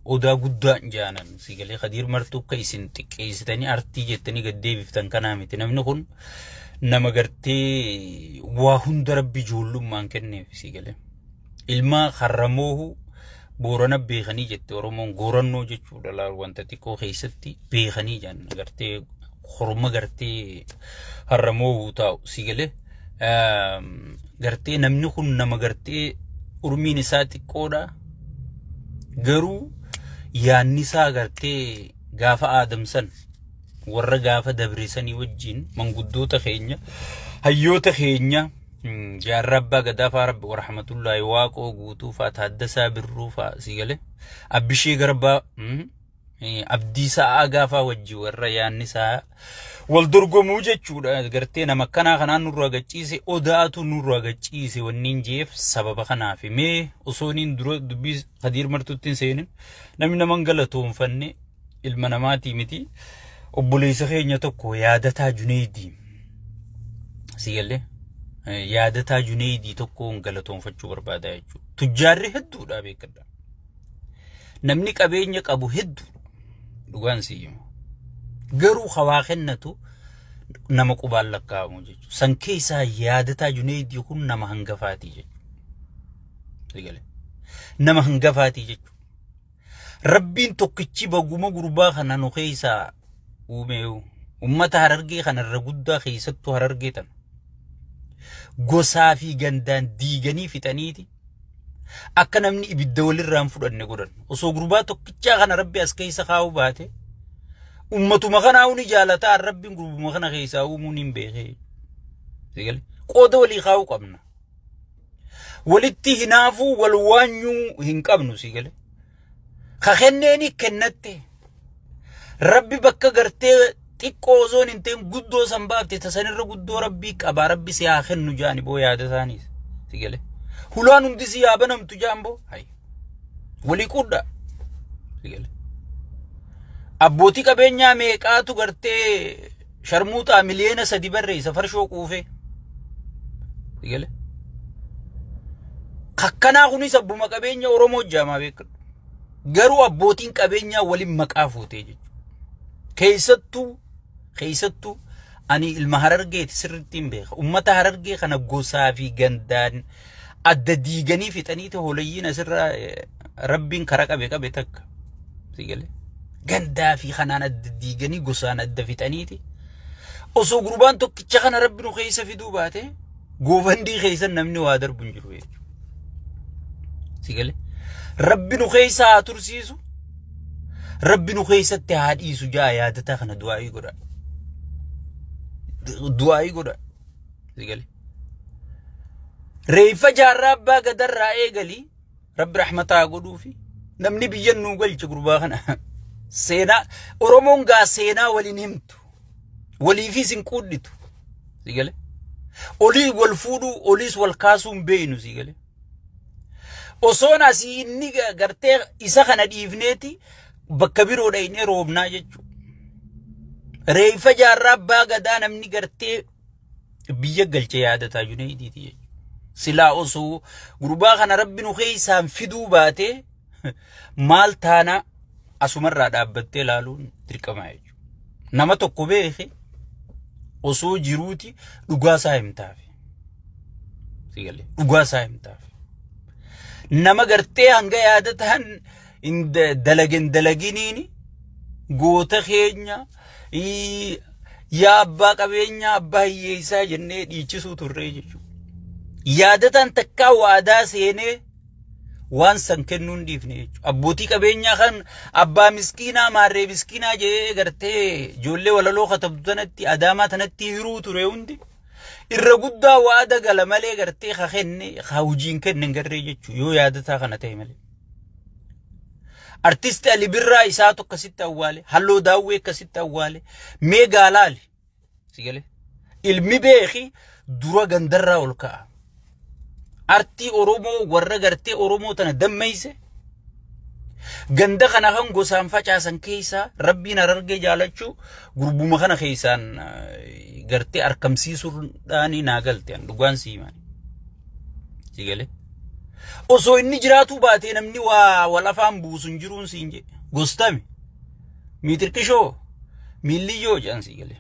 Odaa guddaa jaanan si galee. Kadiir Martuu akka isin xiqqeessitanii artii jettanii gad deebiftan kanaa miti. Namni kun nama gartee waa hunda Rabbi ijoollummaan kenneef, si galee. Ilma Harramoohu Boorana beekanii jette Oromoon, goorannoo jechuudha laal, wanta xiqqoo keessatti beekanii jaan, gartee horma gartee Harramoohu taa'u, si galee. Gartee namni kun nama gartee urmiin isaa xiqqoodha. Garuu yaanni isaa gartee gaafa aadamsan warra gaafa dabreessanii wajjin manguddoota keenya, hayyoota keenya, Jaarraa Abbaa Gadaa faa, Rabbi warahmatullaahi, Waaqoo Guutuu faa, Taaddasaa Birruu faa, si galee, Abbishee Garbaa, Abdiisaa Aagaa faa wajji warra yaanni isaa wal dorgomuu jechuudha. Gartee nama akkanaa kanaan nurraa gachiise, Odaatu nurraa gachiise wanniin jeef sababa kanaaf. Mee osoo inni dura dubbii Kadiir Martuutti hin seenin, namni naman galatoonfanne ilma namaatii miti. Obboleessa keenya tokko, Yaadataa Juneeydii. Si galee, Yaadataa Juneeydii tokkoon galatoonfachuu barbaada jechuudha. Tujjaarri hedduudha, beekadha. Namni qabeenya qabu hedduudha. Dhugaan si hima. Garuu hawaa kennatu nama qubaan lakkaa'amu jechuudha. San keessaa Yaadataa Juneeydii kun nama hangafaatii jechuudha. Si galee. Nama hangafaatii jechuudha. Rabbiin tokkichi baguma gurbaa kana nu keessaa uumeeyu. Ummata Harargee kana irra guddaa, keessattuu Harargee tana. Gosaa fi gandaan diiganii fixaniiti. Akka namni ibidda walirraa hin fudhanne godhan. Osoo gurbaa tokkichaa kana Rabbi as keessa kaa'uu baate, ummatuma kanaa ni jaalataa, Rabbiin gurbuma kana keessaa uumuun hin beekee. Qooda walii kaa'uu qabna. Walitti hinaafuu, wal waanyuu hin qabnu, si galee. Ka kenneeni kennatte. Rabbi bakka gartee xiqqoo osoo hin ta'in guddoo san baafte, tasanirra guddoo Rabbii qabaa, Rabbi si haa kennu jaani boo yaada isaaniis, si galee. Hulaan hundi si haa banamtu jaan boo. Hay. Walii quudha. Si galee. Abbootii qabeenyaa meeqaatu gartee sharmuuxaa miliyoona 3 barreessa farshoo quufee. Si galee. Kakkanaa kunis abbuma qabeenya Oromoo jaamaa beekadhu. Garuu abbootiin qabeenyaa waliin maqaa fuutee jechuudha. Keessattuu ani ilma Harargeeti, sirriitti hin beeka. Uummata Harargee kana gosaa fi gandaan adda diiganii fixaniiti hoolayyiin asirraa Rabbiin kara qabe qabe takka. Si galee? Gandaa fi kanaan adda diiganii gosaan adda fixaniiti. Osoo gurbaan tokkicha kana Rabbi nu keessa fiduu baate, goofandii keessa namni waa darbu hin jiru jechuudha. Si galee? Rabbi nu keessa haa tursiisu. Rabbi nu keessatti haa dhiisu jaa, yaadataa kana du'aa'ii godha. Du'aa'ii godha. Si galee? Reeffa Jaarraa Abbaa Gadarraa eegalii, Rabbi rahmataa haa godhuufi, namni biyya nuu galche gurbaa kana. Seenaa Oromoon gaa seenaa waliin himtu. Waliifis hin quudhitu. Si galee? Olii wal fuudhuu, oliis wal kaasuu hin beeynu, si galee? Osoon asii inni gartee isa kana dhiifneeti bakka biroo dhaynee roobnaa jechuudha. Reeffa Jaarraa Abbaa Gadaa namni gartee biyya galche Yaadataa Junayidiiti jechuudha. Silaa osoo gurbaa kana Rabbi nu keessaan fiduu baatee maal taana, asumarraa dhaabbattee ilaaluun dirqama jechuudha. Nama tokko beeke osoo jiruuti dhugaa isaa himtaafi. Si galee, dhugaa isaa himtaaf. Nama gartee hanga yaadataan hin dalagin dalaginiini goota keenya, yaa abbaa qabeenyaa, abbaa hiyyeessaa jennee dhiichisuu turree jechuudha. Yaadataan takkaa waadaa seenee waan san kennuu hin dhiifne jechuudha. Abbootii qabeenyaa kan abbaa miskiinaa, maarree miskiinaa jedhee gartee ijoollee walaloo katabdu tanatti, Adaamaa tanatti hiruu ture hundi irra guddaa waada gala malee gartee ka kenne, ka hojiin kenne hin garree jechuudha, yoo yaadataa kana ta'e malee. Artisti Ali Birraa isaatu akkasitti awwaale, Halloo Daawwee akkasitti awwaale, mee gaalaali. Si galee? Ilmi beeki dura gandarraa ol ka'a. Artii Oromoo warra gartee Oromoo tana dammeeyse, ganda kana kan gosaan facaasan keessaa Rabbiin Harargee jaalachuu gurbuma kana keessaan gartee arkamsiisuudhaan naa galte, an dhugaan sii himani. Si galee? Osoo inni jiraatuu baatee namni waa wal afaan buusu hin jiruun siin jedhe. Gostami. Miitirqishoo. Miilliyyoo jedhan sii galee.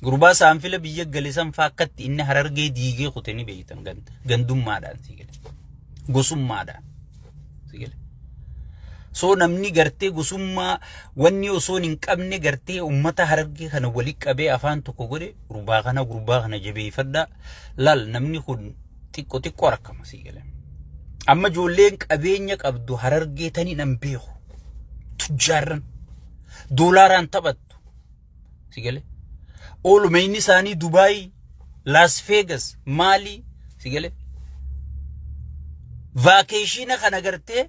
Gurbaa saanfila biyya gale san faa akkatti inni harargee diigee kute ni beektan gandummaadhaan sii galee. Gosummaadhaan sii galee. So namni gartee gosummaa wanni osoo hin qabne gartee uummata harargee kana wali qabee afaan tokko godhe gurbaa kana gurbaa kana jabeeffadhaa. Laal namni kun xiqqo xiqqo rakkama sii galee. Amma ijoolleen qabeenya qabdu harargee tanii nan beeku. Tujjaarran doolaaraan taphattu. Si galee. Oolumeyni isaanii Dubaay, Las Vegas, Maalii si galee. Vaakeeshiina kana gartee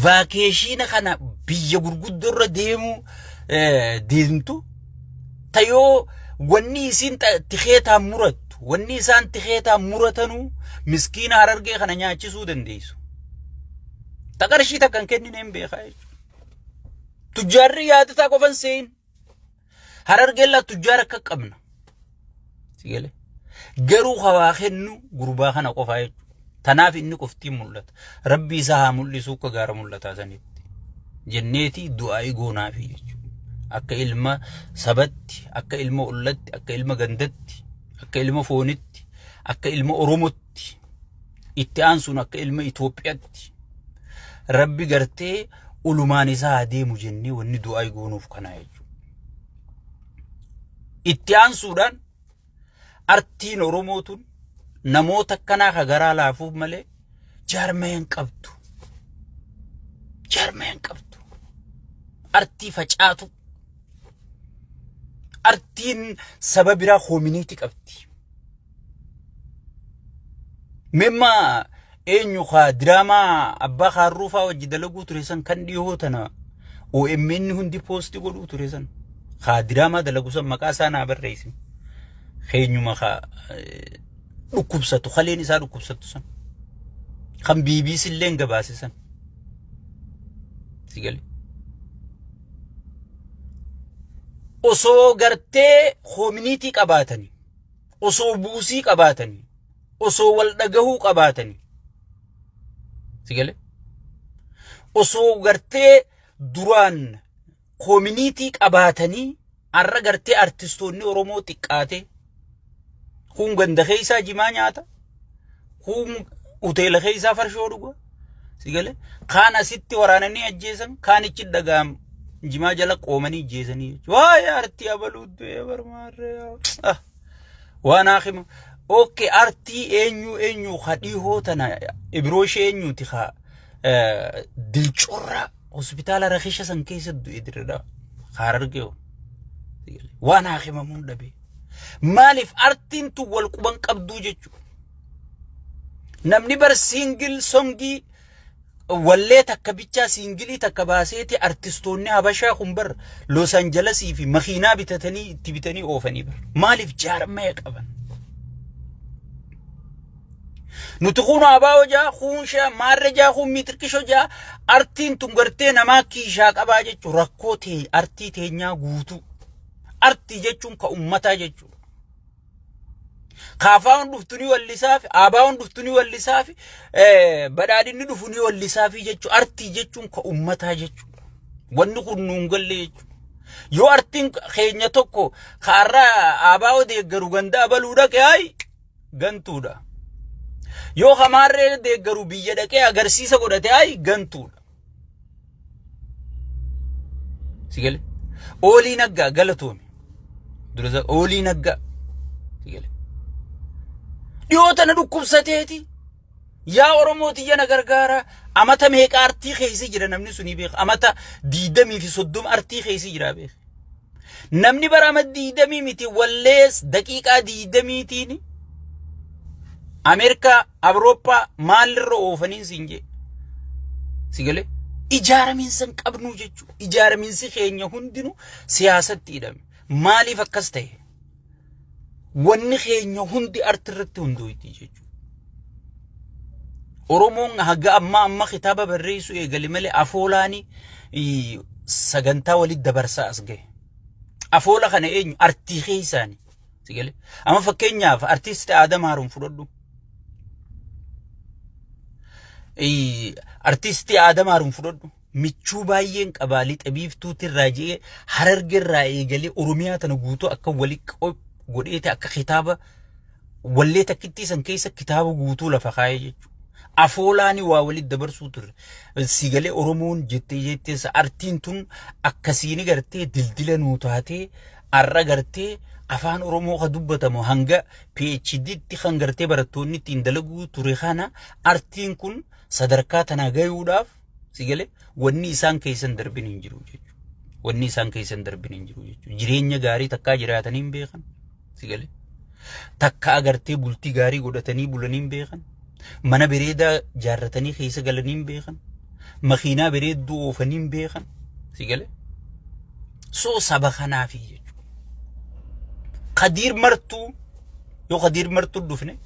vaakeeshiina kana biyya gurguddoo irra deemuu deemtu tayoo wanni isiin tikeetaan murattu wanni isaan tikeetaan muratanuu miskiina harargee kana nyaachisuu dandeessu. Ta qarshii takka hin kennineen beekaa jechuudha. Tujjaarri yaadataa qofan seeyin. Harargeen laa tujjaara akka qabna. Si galee? Garuu hawaa kennu gurbaa kana qofaa jechuudha. Tanaaf inni qoftiin mul'ata. Rabbi isaa haa mul'isuu akka gaara mul'ataa sanitti. Jenneeti du'aa'ii goonaafi jechuudha. Akka ilma sabatti, akka ilma ollatti, akka ilma gandatti, akka ilma foonitti, akka ilma Oromotti, itti aansuun akka ilma Itoophiyaatti. Rabbi gartee ulumaan isaa haa deemu jennee wanni du'aa'ii goonuuf kanaa jechuudha. Itti aansuudhaan artiin Oromoo tun namoota akkanaa ka garaa laafuuf malee jaarmaya hin qabdu. Jaarmaya hin qabdu. Artii facaatu. Artiin saba biraa koominiitii qabdi. Memma eenyu kaa diraamaa abbaa kaarruu faa wajji dalaguu ture san kan dhihoo tana OMN hundi poosti godhuu ture san kaa diraamaa dalagu san maqaa isaa naa barreessi. Keenyuma kaa dhukkubsatu kaleen isaa dhukkubsattu san kan BBC illee gabaase san. Si galee. Osoo gartee koominiitii qabaatanii osoo buusii qabaatanii osoo wal dhagahuu qabaatanii si galee osoo gartee duraan koominiitii qabaatanii har'a gartee artistoonni Oromoo xiqqaate kuun ganda keessaa jimaa nyaata kuun hoteela keessaa farshoo dhuga si galee kaan asitti waraananii ajjeesan kaan ichi dhagaam jimaa jala qoomanii ajjeesanii jechuudha. Waa'ee artii abaluu du'ee barmaarree ah waan haakima okke artii eenyu eenyu ka dhihoo tana ibroo ishee eenyuti ka dilcorraa hospitaala rakisha san keessa du'e dirredha harargee waan haakimamuun dhabe maaliif artiin tun wal quban qabduu jechuudha. Namni bar single songii wallee takka bichaa siingilii takka baaseeti artistoonni Habashaa kun bar Los Angelesii fi makiinaa bitatanii itti bitanii oofanii bar. Maaliif jaarmaya qaban? Nuti kun abaa'oo jaa, kuun shaa, maarre jaa, kuun miitirkishoo jaa, artiin tun gartee namaa kiishaa qabaa jechuun rakkoo tee artii teenyaa guutuu. Artii jechuun ka ummataa jechuudha. Kaafaa'oon dhuftu ni wallisaafi, ABO'n dhuftu ni wallisaafi, badhaadhinni dhufu ni wallisaafi jechuudha. Artii jechuun ka ummataa jechuudha. Wanni kun nuun galle jechuudha. Yoo artiin keenya tokko kaarraa ABO deeggaru ganda abaluu dhaqe hayi gantuudha. Yoo kamaarree deeggaru biyya dhaqee agarsiisa godhate hayi gantuudha. Si gale? Oolii naggaa galatoomi. Dura oolii naggaa. Si gale? Dhiyoo tana dhukkubsateeti. Yaa Oromoo tiyya na gargaara. Amata meeqa artii keessa jira namni suni beeka. Amata diidamii fi 30 artii keessa jira beeka. Namni bara ama diidamii miti wallees daqiiqaa diidamiitiin Ameerikaa, Awurooppaa maalirra oofaniin siin jee. Si galee? Ijaaramiinsa hin qabnuu jechuudha. Ijaaramiinsi keenya hundinuu siyaasatti hidhame. Maaliif akkas ta'e? Wanni keenya hundi arti irratti hundooyti jechuudha. Oromoon haga ammaa amma kitaaba barreessuu eegale malee afoolaani sagantaa walitti dabarsaa as gahe. Afoola kana eenyu artii keessaani. Si galee? Amma fakkeenyaaf artisti Aadam Haaruun fudhadhu. Artistii Aadam Haaruun fudhadhu. Michuu baay'een qabaa lixa biiftuutirraa je'ee Harargerraa eegalee Oromiyaa tana guutuu akka wali godheeti akka kitaaba wallee takkittii san keessa kitaaba guutuu lafa kaayee jechuudha. Afoolaani waa walitti dabarsuu turre. Sigalee Oromoon jettee jettee artiin tun akkasiini gartee dildila nuu taatee har'a gartee afaan Oromoo ka dubbatamu hanga PhDtti kan gartee barattoonni ittiin dalaguu ture kana artiin kun sadarkaa tana gayuudhaaf sigalee wanni isaan keessan darbin hin jiru jechuudha. Wanni isaan keessan darbin hin jiru jechuudha. Jireenya gaarii takkaa jiraatanii hin beekan sigalee. Takka agartee bultii gaarii godhatanii bulanii hin beekan. Mana bareedaa jaarratanii keessa galanii hin beekan. Makiinaa bareedduu oofanii hin beekan. Sigalee. So saba kanaafi jechuudha. Kadiir Martuu yoo Kadiir Martuu dhufne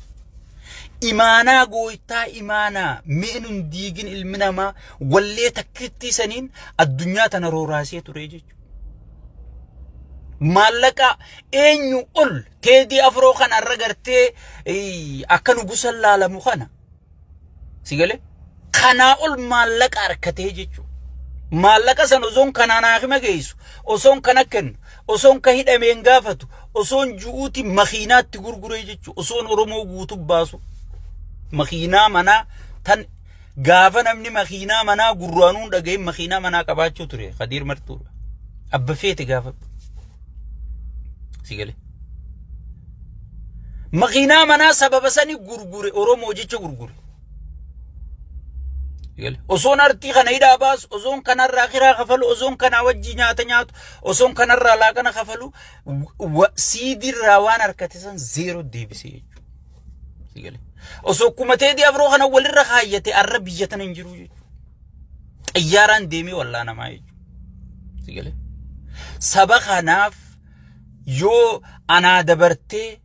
imaanaa gooytaa imaanaa mi'in hin diigin ilmi namaa wallee takkittii saniin addunyaa tana rooraasee ture jechuudha. Maallaqa eenyu ol Teedii Afroo kana irra gartee akka nugusan laalamu kana si galee kanaa ol maallaqa harkatee jechuudha. Maallaqa san osoon kanaan haakima geessu, osoon kana kennu, osoon ka hidhameen gaafatu, osoon ju'uuti makiinaatti gurguree jechuudha. Osoon Oromoo guutuu baasu. Makiinaa manaa tan gaafa namni makiinaa manaa gurraanuun dhaga'in makiinaa manaa qabaachuu ture Kadiir Martuudha. Abba feete gaafadhu. Si galee. Makiinaa manaa sababa sani gurgure Oromoo jecha gurgure. Osoon artii kana hidhaa baasu, osoon kanarraa kiraa kafalu, osoon kanaa wajjii nyaata nyaatu, osoon kanarraa laaqana kafalu, siidirraa waan harkate san zeeroo deebisee jechuudha. Osoo akkuma Teedii Afroo kana walirra kaayyate arra biyya tana hin jiru jechuudha. Xayyaaraan deemee wallaanamaa jechuudha. Saba kanaaf yoo anaa dabartee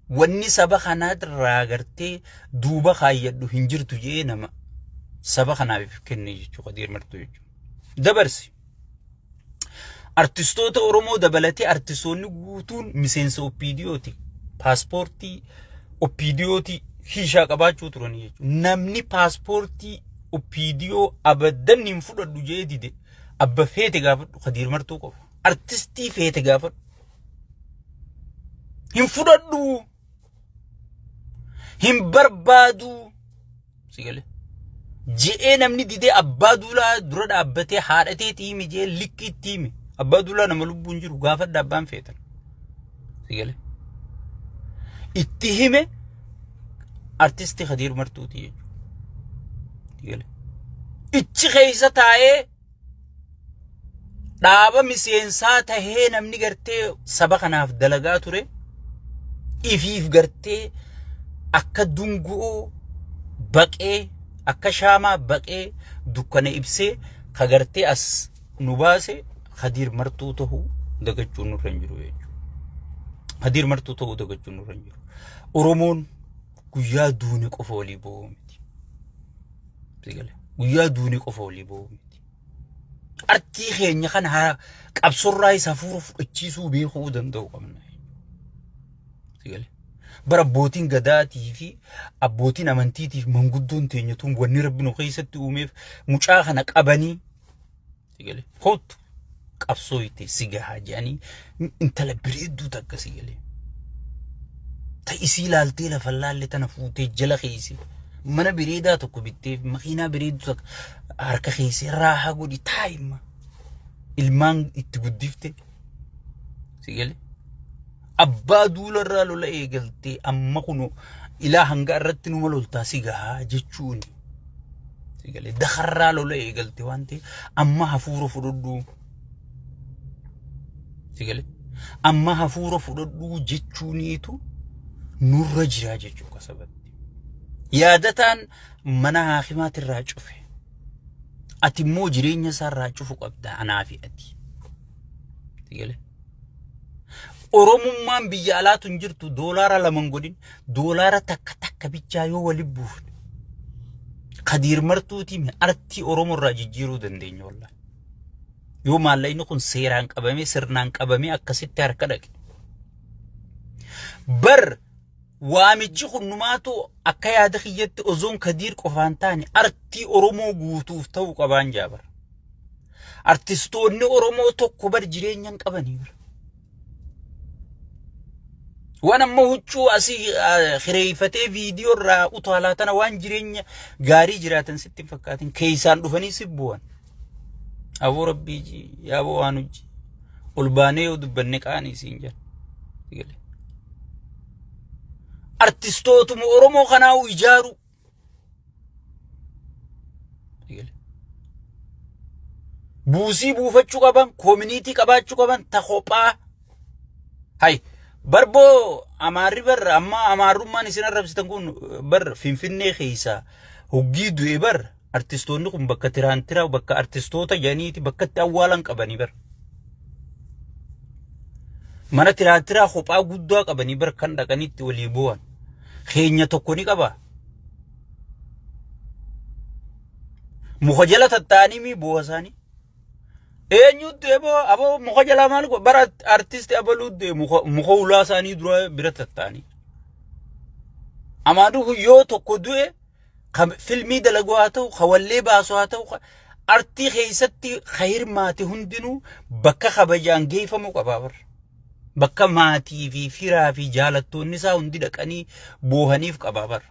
wanni saba kanarraa gartee duuba kaayyadhu hin jirtu jee nama saba kanaaf kenne jechuudha Kadiir Martuu jechuudha. Dabarsi. Artistoota Oromoo dabalatee artistoonni guutuun miseensa OPDOti. Paaspoortii OPDOti hiishaa qabaachuu turanii jechuudha. Namni paaspoortii OPDO abaddan hin fudhadhu jee dide abba feete gaafadhu Kadiir Martuu qofa. Artistii feete gaafadhu. Hin fudhadhu. Hin barbaadu. Si galee. Je'ee namni didee abbaa duulaa dura dhaabbatee haadhatee himi jee likki itti himi. Abbaa duulaa nama lubbuun jiru gaafadha abbaan feetan. Si galee. Itti hime artistii Kadiir Martuuti jechuudha. Si galee. Ichi keessa taa'ee dhaaba miseensaa tahee namni gartee saba kanaaf dalagaa ture ifiif gartee akka dungu'oo baqee akka shaamaa baqee dukkana ibsee ka gartee as nu baase Kadiir Martuu tahuu dagachuun nurra hin jiru jechuudha. Kadiir Martuu tahuu dagachuun nurra hin jiru. Oromoon guyyaa duune qofa walii boo'u miti. Guyyaa duune qofa walii boo'u miti. Artii keenya kana haa qabsorraa isa hafuura fudhachiisuu beekuu danda'u qabna. Bara abbootiin gadaatii fi abbootiin amantiitiif manguddoon teenya tun wanni rabbi nu keessatti uumeef mucaa kana qabanii kootu qabsoo itti si gahaa jedhanii intala bareedduu takka si galee. Ta isii laaltee lafa laalle tana fuutee jala keessa mana bareedaa tokko bittee makiinaa bareedduu takka harka keessa raahaa godhi taa'imma. Ilmaan itti guddifte si galee. Abbaa duularraa lola eegaltee amma kunu ilaa hanga irratti numa loltaa si gahaa jechuuni. Si galee dakarraa lola eegalte waan ta'eef amma hafuura fudhadhuu. Si galee amma hafuura fudhadhuu jechuuniitu nurra jira jechuu kasabatti. Yaadataan mana haakimaatirraa cufe. Ati immoo jireenya isaarraa cufu qabda anaa fi ati. Si galee. Oromummaan biyya alaatu hin jirtu doolaara lama hin godhin doolaara takka takka bichaa yoo wali buufne Kadiir Martuutiin artii Oromoo irraa jijjiiruu dandeenya wallahi. Yoo maallaqni kun seeraan qabamee sirnaan qabamee akkasitti harka dhaqe. Bar Waamichi kun numaatu akka yaada kiyyatti ozoon Kadiir qofaan taane artii Oromoo guutuuf ta'uu qabaan jaabar. Artistoonni Oromoo tokko bar jireenya hin qabanii bar. Waan amma huccuu asii kireeffatee viidiyoo irraa utaalaa tana waan jireenya gaarii jiraatan sitti hin fakkaatin keessaan dhufanii si bu'an. Aboo rabbii ji yaaboo waan hojii ol baanee yoo dubbanne qaanii siin jedha. Artistootuma Oromoo kanaa ijaaru. Buusii buufachuu qaban, koominiitii qabaachuu qaban, ta kophaa. Hay, barboo amaarri bar amma amaarrummaan isin arrabsitan kun bar Finfinnee keessaa hoggii du'e bar artistoonni kun bakka tiraantiraa bakka artistoota jedhaniiti bakka itti awwaalan qabanii bar. Mana tiraantiraa kophaa guddaa qabanii bar kan dhaqanitti walii bu'an. Keenya tokko ni qaba. Muka jala tatta'anii mii bu'a isaanii. Eenyutti eboo aboo muka jalaa maal godha bara artisti abaluutti muka muka ulaa isaanii dura bira tatta'anii. Amaaduu yoo tokko du'e ka filmii dalagu haa ta'u ka wallee baasu haa ta'u ka artii keessatti ka hirmaate hundinuu bakka kabajaan geeffamuu qaba bara. Bakka maatii fi firaa fi jaalattoonni isaa hundi dhaqanii boohaniif qaba bara.